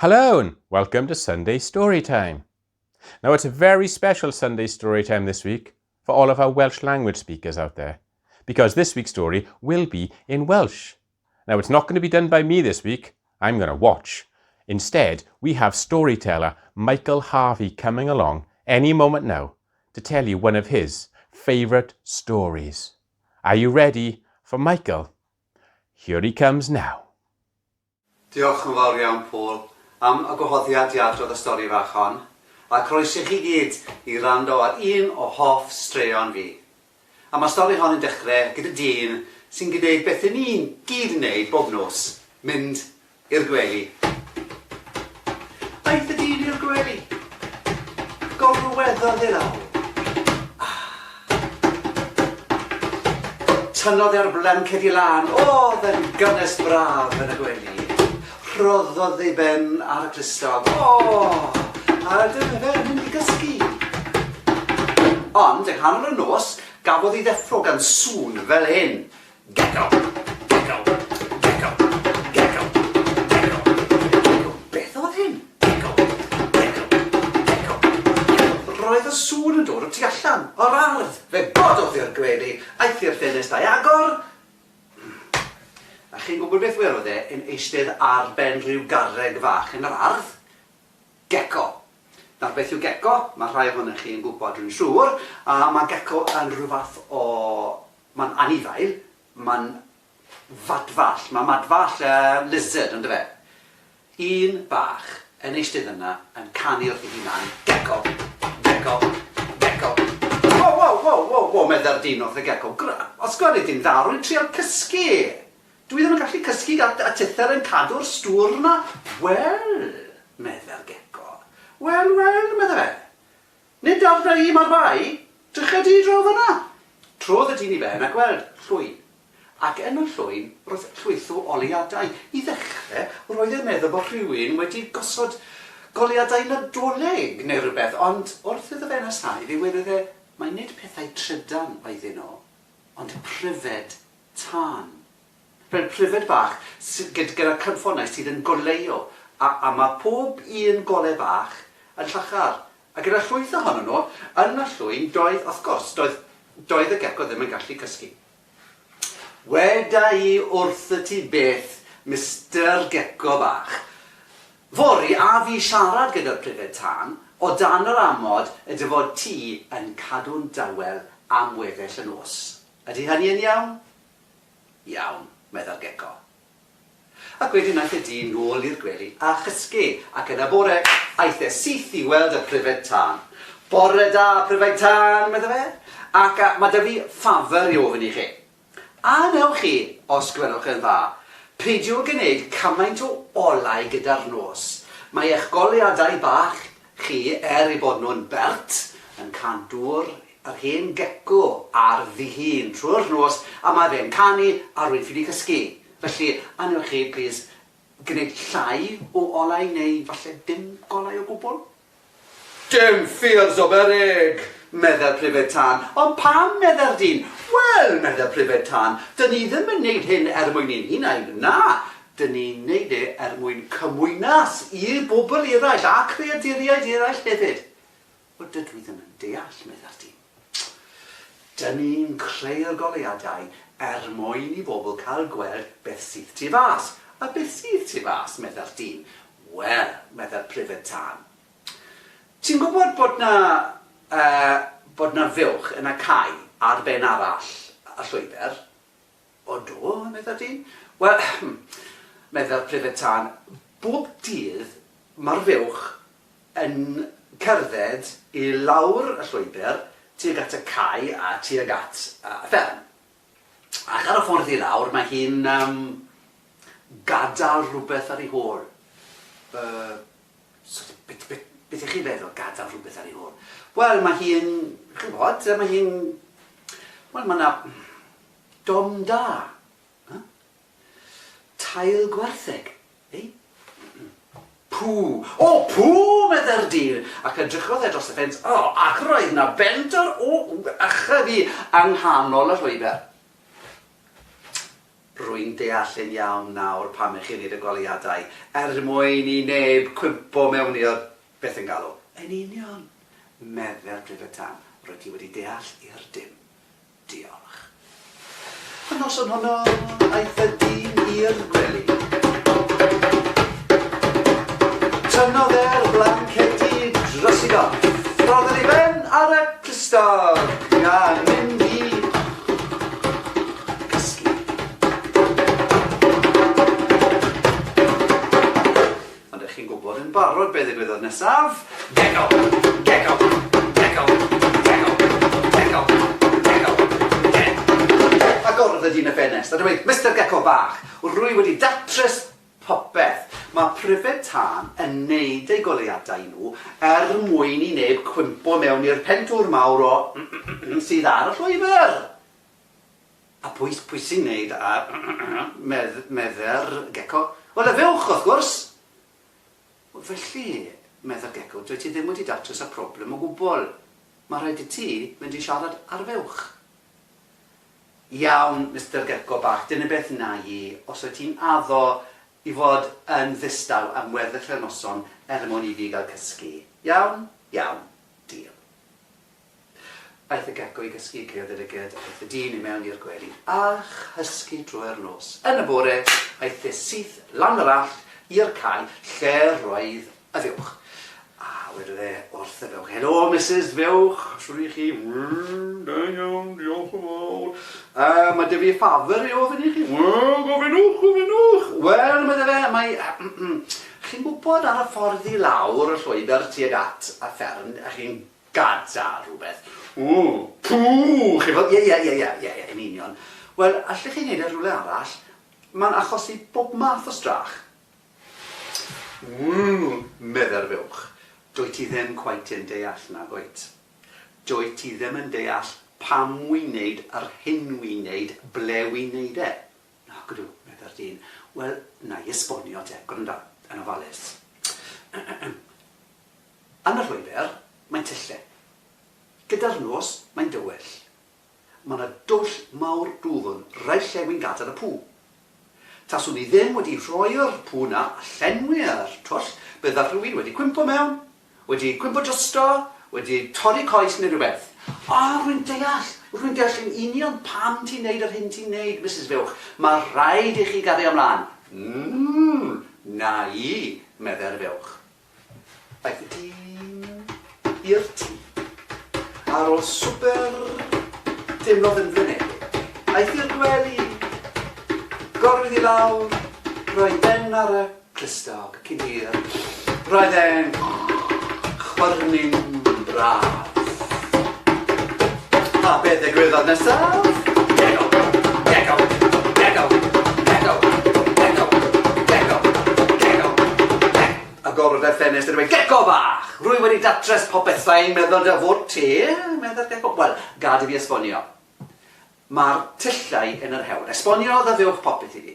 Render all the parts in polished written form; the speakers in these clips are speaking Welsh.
Hello and welcome to Sunday Storytime. Now it's a very special Sunday Storytime this week for all of our Welsh language speakers out there, because this week's story will be in Welsh. Now it's not going to be done by me this week, I'm going to watch. Instead, we have storyteller Michael Harvey coming along any moment now to tell you one of his favourite stories. Are you ready for Michael? Here he comes now. Diolch yn fawr iawn, Paul, am y gwahoddiad i adrodd y stori fach hon, a croeso i chi gyd i wrando ar un o hoff straeon fi. A mae'r stori hon yn dechrau gyda dyn sy'n gwneud beth 'y ni'n gyd yn wneud bob nos, mynd i'r gwely. Aeth y dyn i'r gwely. Gorweddodd i lawr. Tynnodd e'r blanced i lan, o'dd yn gynnes braf yn y gwely. Rhoddodd ei ben ar y clustog, o, a dyma fe'n mynd i gysgu. Ond, yng nghanol y nos, gafodd ei ddeffro gan sŵn fel hyn. Gecko! Gecko! Gecko! Gecko! Gecko! Gecko! Beth oedd hyn? Gecko! Gecko! Gecko! Gecko! Roedd y sŵn yn dod o tu allan, o'r ardd. Fe gododd i'r gwely, aeth i'r ffenest a'i agor. A chi'n gwybod beth welodd e yn eistedd ar ben rhyw garreg fach yn yr ardd? Gecko. Nawr, beth yw gecko? Mae rhai ohonoch chi yn gwybod, rwy'n siŵr. A mae gecko yn rhyw fath o Mae'n anifail, mae'n fadfall, mae madfall, yy, lizard, on'd yfe? Un bach yn eistedd yna yn canu wrth ei hunan, gecko, gecko, gecko. Wo, wo, wo, wo, wo, meddai'r dyn wrth y gecko, gra- os gweli di'n dda, rwy'n trial cysgu. Dwi ddim yn gallu cysgu a, a tither yn cadw'r stŵr 'na. Wel, meddai'r gecko. Wel, wel, medda fe. Nid arna i mae'r bai, drycha di draw fan'na! Trodd y dyn i ben a gweld llwyn. Ac yn y llwyn roedd llwyth o oleuadau. I ddechre, roedd e'n meddwl bod rhywun wedi gosod goleuadau Nadolig neu rywbeth, ond wrth iddo fe nesáu fe welodd e mai nid pethau trydan oedden nhw, ond pryfed tân. Fel pryfed bach sy- gyd- gyda cynffonau sydd yn goleuo, a a ma' pob un gole bach yn llachar. A gyda llwyth ohonyn nhw yn y llwyn doedd, wrth gwrs, doedd doedd y geco ddim yn gallu cysgu. Weda i wrthyt ti beth, Mister Geco bach. Fory a fi siarad gyda'r pryfed tân, o dan yr amod y dy fod ti yn cadw'n dawel am weddill y nos. Ydy hynny yn iawn? Iawn, meddai'r geco. Ac wedyn aeth y dyn nôl i'r gwely a chysgu, ac yn y bore, aeth e syth i weld y pryfed tân. Bore da, pryfed tân, medda fe, ac a, ma' 'da fi ffafr i ofyn i chi. A wnewch chi, os gwelwch yn dda, peidio gneud cymaint o olau gyda'r nos. Mae eich goleuadau bach chi, er eu bod nhw'n bert, yn cadw'r Yr hen gecko ar ddihun trwy'r nos a mae fe'n canu a rwy'n ffili cysgu. Felly, a wnewch chi plîs gwneud llai o olau neu falle dim golau o gwbl? Dim ffyrs o beryg! meddai'r pryfed tân. Ond pam? meddai'r dyn. Wel, meddai'r pryfed tân, 'dyn ni ddim yn neud hyn er mwyn ein hunain, na, 'dyn ni'n neud e er mwyn cymwynas i bobl eraill a creaduriaid eraill hefyd. Wel, dydw i ddim yn deall, meddai'r dyn. Dyn ni'n creu'r goleuadau er mwyn i bobl cael gweld beth sydd tu fas. A beth sydd tu fas? meddai'r dyn. Wel, meddai'r pryfed tân. Ti'n gwybod bod 'na, yy, bod 'na fuwch yn y cae ar ben arall y llwybr? O do, meddai'r dyn. Wel, meddai'r pryfed tân, bob dydd mae'r fuwch yn cerdded i lawr y llwybr tuag at y cae a tuag at y fferm. Ac ar y ffordd i lawr mae hi'n yym gadael rhywbeth ar ei hôl. Yy so beth beth beth y'ch chi'n feddwl, gadael rhywbeth ar ei hôl? Wel mae hi'n, chi'n gwybod, mae hi'n, wel mae 'na dom da. Huh? Tail gwartheg, ei? Pŵ! O, pŵ! meddai'r dyn, ac edrychodd e dros y ffens, o, ac roedd 'na bendor o ychydig yng nghanol y llwybr. Rwy'n deall yn iawn nawr pam 'ych chi'n neud y goleuadau, er mwyn i neb cwympo mewn i'r beth yn galw. Yn union! Medde'r Pryfed Tân, rwyt ti wedi deall i'r dim. Diolch. Y noson honno, aeth y dyn i'r gwely. Tynnodd e'r blancedi dros ei gorff. Rhoddodd ei ben ar y clustog, gan mynd i gysgu. Ond ych chi'n gwybod yn barod beth ddigwyddodd nesaf. Gecko! Gecko! Gecko! Gecko! Gecko! Gecko! Gen! Agorodd y dyn y ffenest a dweud, Mister Gecko bach, rwy wedi datrys popeth. Mae pryfed tân yn neud eu goleuadau nhw er mwyn i neb cwympo mewn i'r pentwr mawr o sydd ar y llwybr. A pwy, pwy sy'n neud a medd, medde'r gecko? Wel, y fuwch, wrth gwrs! Wel, felly, medde'r gecko, dwyt ti ddim wedi datrys y problem o gwbl. Mae rhaid i ti fynd i siarad â'r fuwch. Iawn, Mister Gecko bach, dyna beth wna i, os wyt ti'n addo i fod yn ddistaw am weddill y noson er mwyn i fi gael cysgu. Iawn? Iawn. Deal. Aeth y gecko i gysgu, caeodd ei lyged, aeth y dyn i mewn i'r gwely a chysgu drwy'r nos. Yn y bore, aeth e syth lan yr allt i'r cae lle roedd y fuwch. A wedodd e wrth y fuwch, Helo, Misus Fuwch, shwd 'y chi? Wel, da iawn, diolch yn fawr. Uh, mae 'da fi ffafr i ofyn i chi. Wel, gofynnwch, gofynnwch. Wel, medde fe, mae... Chi'n gwybod ar y ffordd i lawr y llwybr tuag at y fferm, a chi'n gadael rhywbeth. O, pŵ! Chi'n gwybod? Ie, ie, ie, ie, ie, ie, yn union. Wel, allech chi wneud e rhywle arall? Mae'n achosi bob math o strach. Wel, meddai'r fuwch, dwyt ti ddim cweit yn deall, nag wyt? Dwyt ti ddim yn deall pam wi'n neud yr hyn wi'n neud, ble wi'n neud e. Nac ydw, meddai'r dyn. Wel, na i esbonio te, gwranda, yn ofalus. Yn y llwybr, mae'n tylle. Gyda'r nos, mae'n dywyll. Mae 'na dwll mawr dwfn reit lle wi'n gadael y pŵ. Taswn i ddim wedi rhoi'r pŵ 'na a llenwi'r twll, bydda rhywun wedi cwympo mewn, wedi cwympo drosto, wedi torri coes neu rhywbeth. O, rwy'n deall! Rwy'n deall yn union pam ti'n neud yr hyn ti'n neud, Misus Fuwch. Mae rhaid i chi gario mlaen. Mm, na i, meddai'r fuwch. Aeth y dyn i'r tŷ. Ar ôl swper, teimlodd yn flinedig. Aeth i'r gwely, gorwedd i lawr, rhoi ben ar y clustog cyn hir. Roedd e'n chwyrnu'n braf. A beth ddigwyddodd nesaf? Gecko! Gecko! Gecko! Gecko! Gecko! Gecko! Gecko! Gecko! Agorodd e ffenest a dweud, Gecko bach! Rwy wedi datrys popeth sa i'n meddwl dy fod ti, meddai'r gecko. Wel, gad i fi esbonio. Mae'r tyllau yn yr hewl. Esboniodd y fuwch popeth i fi.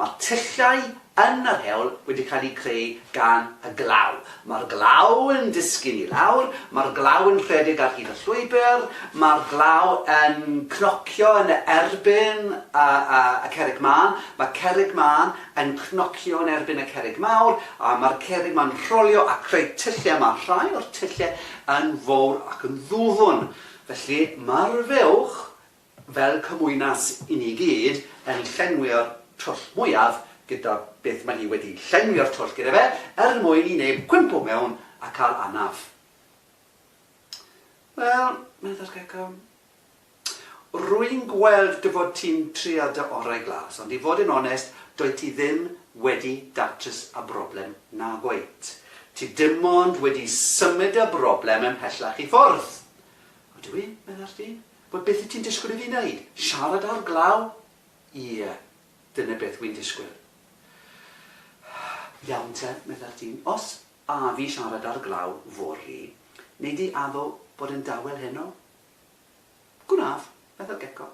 Mae'r tyllau yn yr hewl wedi cael eu creu gan y glaw. Mae'r glaw yn disgyn i lawr, mae'r glaw yn rhedeg ar hyd y llwybr, mae'r glaw yn cnocio yn erbyn y, y, y cerrig mân, mae cerrig mân yn cnocio yn erbyn y cerrig mawr, a mae'r cerrig 'ma'n rholio a creu tyllau, mae rhai o'r tyllau yn fowr ac yn ddwfn. Felly, mae'r fuwch, fel cymwynas i ni gyd, yn llenwi'r twll mwyaf gyda beth mae hi wedi llenwi'r twll gyda fe, er mwyn i neb cwympo mewn a cael anaf. Wel, meddai'r gecko, Rwy'n gweld dy fod ti'n trio dy orau glas, ond i fod yn onest, doedd ti ddim wedi datrys y broblem nagwyt. Ti dim ond wedi symud y broblem ymhellach i ffwrdd. Ydw i? meddai'r dyn. Wel, beth wyt ti'n disgwyl i fi wneud? Siarad â'r glaw? Ie, dyna beth wy'n disgwyl. Iawn te, meddai'r dyn. Os a fi siarad â'r glaw fory, wnei di addo bod yn dawel heno? Gwnaf, meddai'r gecko.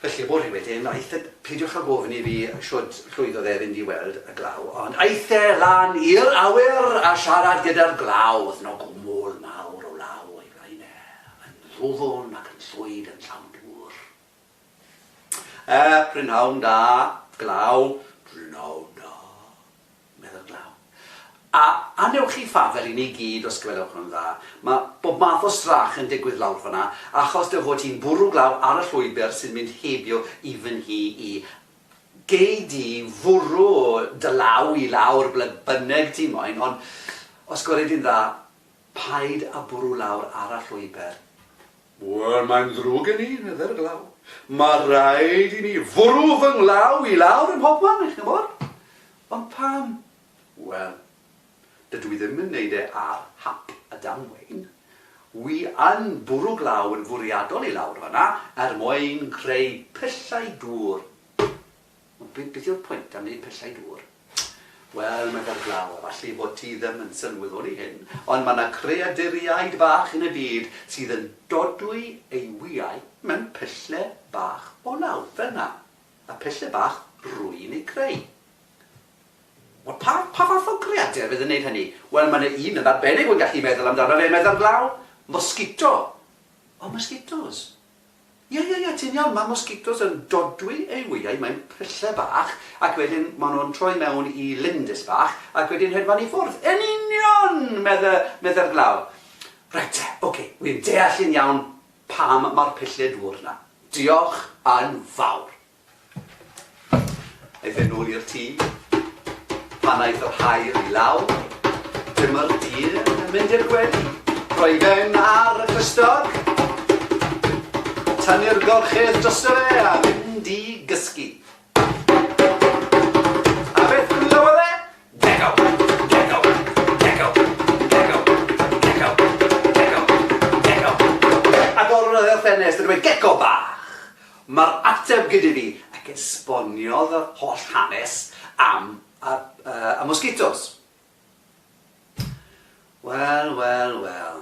Felly, y bore wedyn, aeth e, peidiwch â gofyn i fi shwd llwyddodd e fynd i weld y glaw, ond aeth e lan i'r awyr a siarad gyda'r glaw. Oedd 'no gwmwl mawr o law o'i flaen e, yn ddwfn ac yn llwyd, yn llawn dŵr. Eh, prynhawn da, glaw. Prynhawn da, meddai'r glaw. A a newch chi ffafr i ni gyd os gwelwch yn dda. Mae bob math o strach yn digwydd lawr fan'na, achos dy fod hi'n bwrw glaw ar y llwybr sy'n mynd heibio i fy nhŷ i. Gei di fwrw dy law i lawr ble bynnag ti moyn, ond os gweli di'n dda, paid â bwrw lawr ar y llwybr. Wel, mae'n ddrwg gen i, meddai'r glaw. Mae rhaid i mi fwrw fy nglaw i lawr ym mhobman, chi'n gwybod. Ond pam? Wel, dydw i ddim yn neud e ar hap a damwain. Wi yn bwrw glaw yn fwriadol i lawr fan'na er mwyn creu pyllau dŵr. Ond be, beth yw'r pwynt am wneud pyllau dŵr? Wel, meddai'r glaw, efallai fod ti ddim yn sylweddoli hyn, ond mae 'na creaduriaid bach yn y byd sydd yn dodwy eu wyau mewn pyllau bach o law, fel 'na. A pyllau bach rwy'n eu creu. Wel, pa, pa fath o greadur fydd yn neud hynny? Wel, mae 'na un yn arbennig wy'n gallu meddwl amdano fe, meddai'r glaw. Mosquito. O, mosquitos. Ie, ie, ie, ti'n iawn, mae mosquitos yn dodwy eu wyau mewn pyllau bach, ac wedyn maen nhw'n troi mewn i lindys bach, ac wedyn hedfan i ffwrdd. Yn union! medde, medde'r glaw. Reit te, oce, wi'n deall yn iawn pam mae'r pyllau dŵr 'na. Diolch yn fawr. Aeth e nôl i'r tŷ. Pan aeth yr haul i lawr, dyma'r dyn yn mynd i'r gwely, rhoi ben ar y clustog, tynnu'r gorchudd drosto fe a mynd i gysgu. A beth glywodd e? Gecko! Gecko! Gecko! Gecko! Gecko! Gecko! Gecko! Agorodd e'r ffenest a dweud, Gecko bach! Mae'r ateb gyda fi! Ac esboniodd yr holl hanes am y y mosgitos. Wel, wel, wel,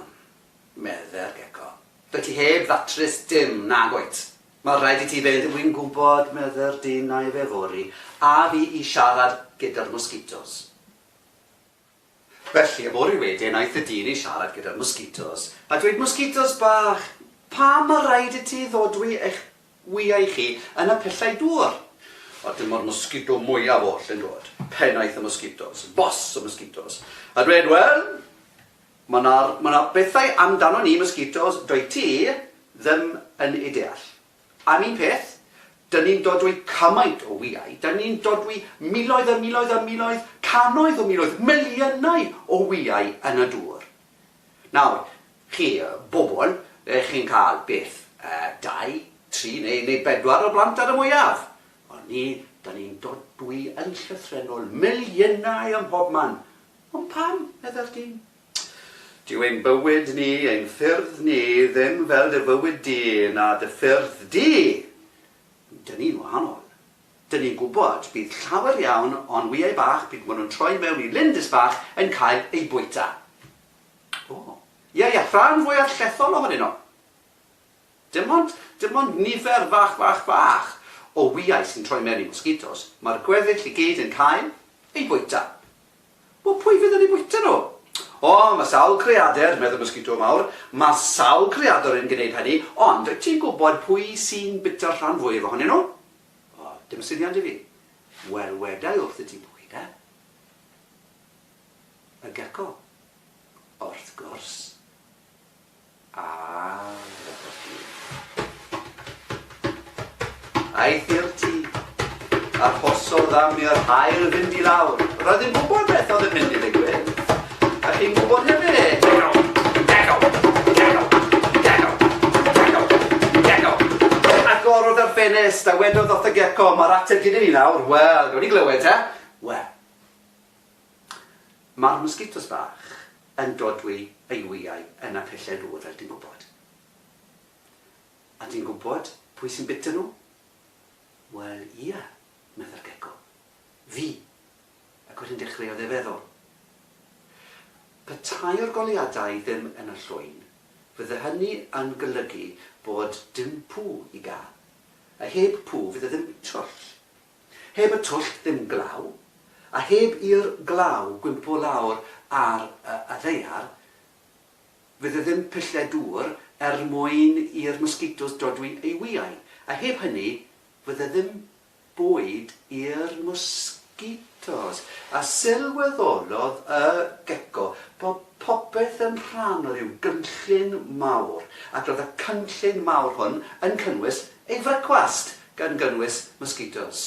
medde'r gecko. Dwyt ti heb ddatrys dim, nag wyt? Mae rhaid i ti fynd, Wi'n gwybod, medde'r dyn, na i fe fory, a fi i siarad gyda'r mosgitos. Felly, yfory wedyn, aeth y dyn i siarad gyda'r mosgitos, a dweud, Mosgitos bach, pam mae rhaid i ti ddodwy eich wyau chi yn y pyllau dŵr? A dyma'r mosgito mwyaf oll yn dod, pennaeth y mosgitos, boss y mosgitos, a dweud, Wel, mae 'na, mae 'na bethau amdano ni, mosgitos, dwyt ti ddim yn eu deall. Am un peth, dyn ni'n dodwy cymaint o wyau, dyn ni'n dodwy miloedd a miloedd a miloedd, cannoedd o miloedd, miliynau o wyau yn y dŵr. Nawr, chi, bobl, chi'n cael beth, dau, tri neu, neu bedwar o blant ar y mwyaf. Ond ni, dyn ni'n dodwy yn llythrennol miliynau ym mhobman. Ond pam, meddai'r dyn? Dyw ein bywyd ni, ein ffyrdd ni, ddim fel dy fywyd di na dy ffyrdd di. Dyn ni'n wahanol. Dyn ni'n gwybod bydd llawer iawn o'n wyau bach pryd maen nhw'n troi mewn i lindys bach yn cael eu bwyta. O, ie, ie, rhan fwyaf llethol ohonyn nhw. Dim ond, dim ond nifer fach, fach, fach o wyau sy'n troi mewn i mosgitos, mae'r gweddill i gyd yn cael eu bwyta. Wel, pwy fydd yn eu bwyta nhw? O, mae sawl creadur, medd y mosgito mawr, mae sawl creadur yn gwneud hynny, ond wyt ti'n gwybod pwy sy'n bwyta'r rhan fwyaf ohonyn nhw? O, dim syniad i fi. Wel, weda i wrthyt ti pwy, de. Y gecko. Wrth gwrs. A Aeth i'r tŷ. Arhosodd am i'r haul fynd i lawr. Roedd yn gwybod beth oedd yn mynd i ddigwydd. A chi'n gwybod hefyd. Gecko! Gecko! Gecko! Gecko! Gecko! Agorodd yr ffenest a wedodd wrth y gecko, mae'r ateb gyda fi nawr. Wel, gawn ni glywed te. Wel, Mae'r mosgitos bach yn dodwy eu wyau yn y pyllau dŵr, fel ti'n gwybod. A ti'n gwybod pwy sy'n bita nhw? Wel, ia, meddai'r gecko. Fi. Ac wedyn dechreuodd e feddwl. Petai'r goleuadau ddim yn y llwyn, fydde hynny yn golygu bod dim pŵ i gael. A heb pŵ fydde ddim twll. Heb y twll ddim glaw, a heb i'r glaw gwympo lawr ar y y ddaear, fydde ddim pyllau dŵr er mwyn i'r mosgitos dodwy eu wyau, a heb hynny, Fydde ddim bwyd i'r mosgitos. A sylweddolodd y geco bod popeth yn rhan o ryw gynllun mawr, ac roedd y cynllun mawr hwn yn cynnwys ei frecwast, gan gynnwys mosgitos.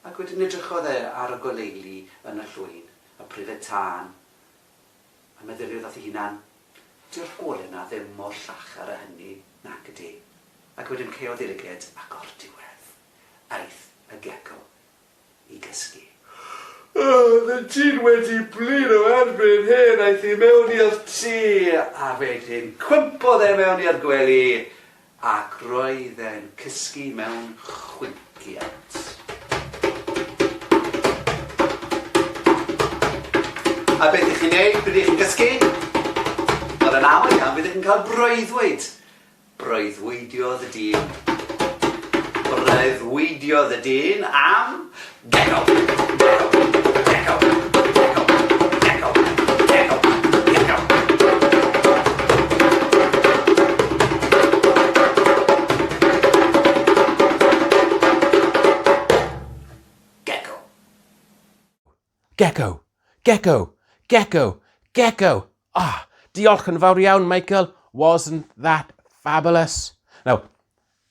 Ac wedyn edrychodd e ar y goleuli yn y llwyn, y pryfed tân, a meddyliodd wrth ei hunan, 'Dyw'r gole 'na ddim mor llachar â hynny, nac ydi? Ac wedyn caeodd ei lyged ac o'r diwedd, aeth y geco i gysgu. Oedd y dyn wedi blino erbyn hyn, aeth i mewn i'r tŷ a wedyn cwympodd e mewn i'r gwely ac roedd e'n cysgu mewn chwinciad. A beth ych chi'n neud pryd ych chi'n cysgu? Wel, yn aml iawn byddwch chi'n cael breuddwyd. Breuddwydiodd y dyn. Breuddwydiodd y dyn am gecko, gecko, gecko, gecko, gecko, gecko, gecko. Gecko. Gecko, gecko, gecko, gecko. Ah, diolch yn fawr iawn, Michael. Wasn't that fabulous? Now,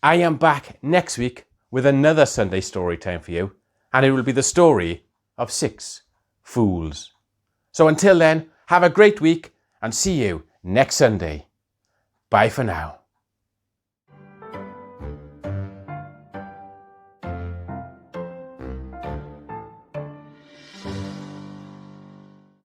I am back next week with another Sunday story time for you, and it will be the story of six fools. So until then, have a great week and see you next Sunday. Bye for now.